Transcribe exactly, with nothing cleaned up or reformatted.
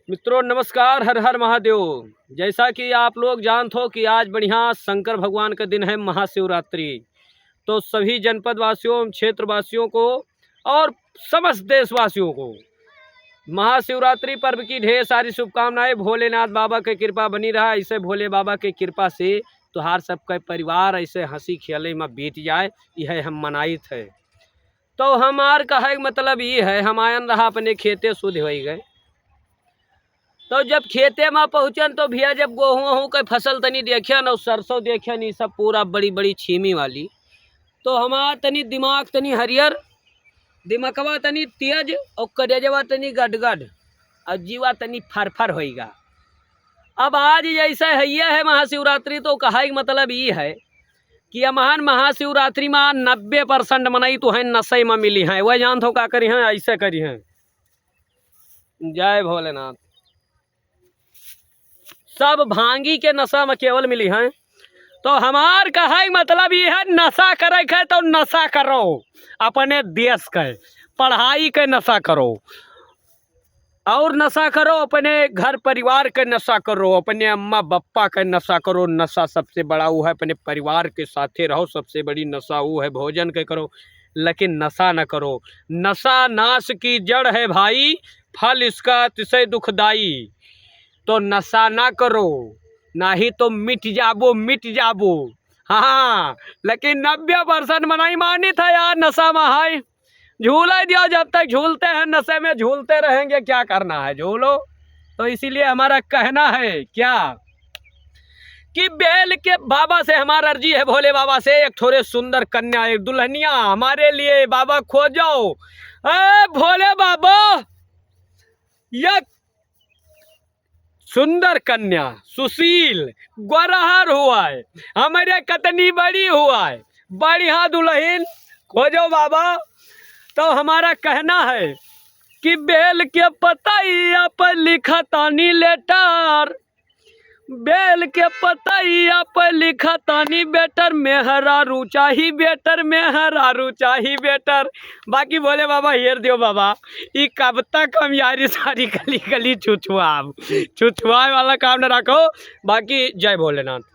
मित्रों नमस्कार, हर हर महादेव। जैसा कि आप लोग जानत हो कि आज बढ़िया शंकर भगवान का दिन है महाशिवरात्रि, तो सभी जनपद वासियों, क्षेत्र वासियों को और समस्त देशवासियों को महाशिवरात्रि पर्व की ढेर सारी शुभकामनाएं। भोलेनाथ बाबा के कृपा बनी रहा, ऐसे भोले बाबा के कृपा से तोहार सबके परिवार ऐसे हँसी खेले में बीत जाए, यह हम मनाइत है। तो हमार कहे के मतलब ई है, हम आयन रहा अपने खेते, सुध होइ गए। तो जब खेते में पहुँचन तो भैया जब गोहूँ वहूँ के फसल तनी देखियन और सरसों देखियन, ई सब पूरा बड़ी बड़ी छीमी वाली, तो हमार तनी दिमाग तनी हरियर, दिमकवा तनी तेज और करेजवा तनी गडगड और जीवा तनी फरफर होइगा। अब आज जैसे हइये है महाशिवरात्रि, तो कहे के मतलब ई है कि अमहन महाशिवरात्रि में नब्बे परसेंट मनई तो हैं नशे में मिली हैं। वह जानत हो का करी हैं, ऐसे करी हैं। जय भोलेनाथ। सब भांगी के नशा में केवल मिली हैं। तो हमार कहे के मतलब ई है, नशा करे के है तो नशा करो अपने देश के, पढ़ाई के नशा करो, और नशा करो अपने घर परिवार के नशा करो, अपने अम्मा बप्पा के नशा करो। नशा सबसे बड़ा वो है, अपने परिवार के साथे रहो, सबसे बड़ी नशा वो है भोजन के करो, लेकिन नशा न करो। नशा नाश की जड़ है भाई, फल इसका अतिशय दुखदाई। तो नशा ना करो, नाही तो मिट जाबो, मिट जाबो। हाँ, लेकिन नब्बे परसेंट मनई मानित है यार, नशा में है। झूले दियो, जब तक झूलते हैं नशे में, झूलते रहेंगे, क्या करना है, झूलो। तो इसीलिए हमारा कहना है क्या कि बेल के बाबा से हमारा अर्जी है, भोले बाबा से, एक ठोरे सुंदर कन्या, एक दुल्हनिया हमारे लिए बाबा खोजो। ए भोले बाबा, एक सुंदर कन्या, सुशील, गोरहर हुआ है, हमारे कतनी बड़ी हुआ है, बढ़िया दुल्हन खोजो बाबा। तो हमारा कहना है कि बेल के पतैया पर लिखा तानी लेटर, बेल के पतैया पर लिखा तानी बेटर, मेहरारू चाही बेटर, मेहरारू चाही बेटर। बाकी भोले बाबा हेर दियो बाबा, ई कब तक हम यारी सारी गली गली छुछुआब? छुछुआए वाला काम न रखो। बाकी जय भोलेनाथ।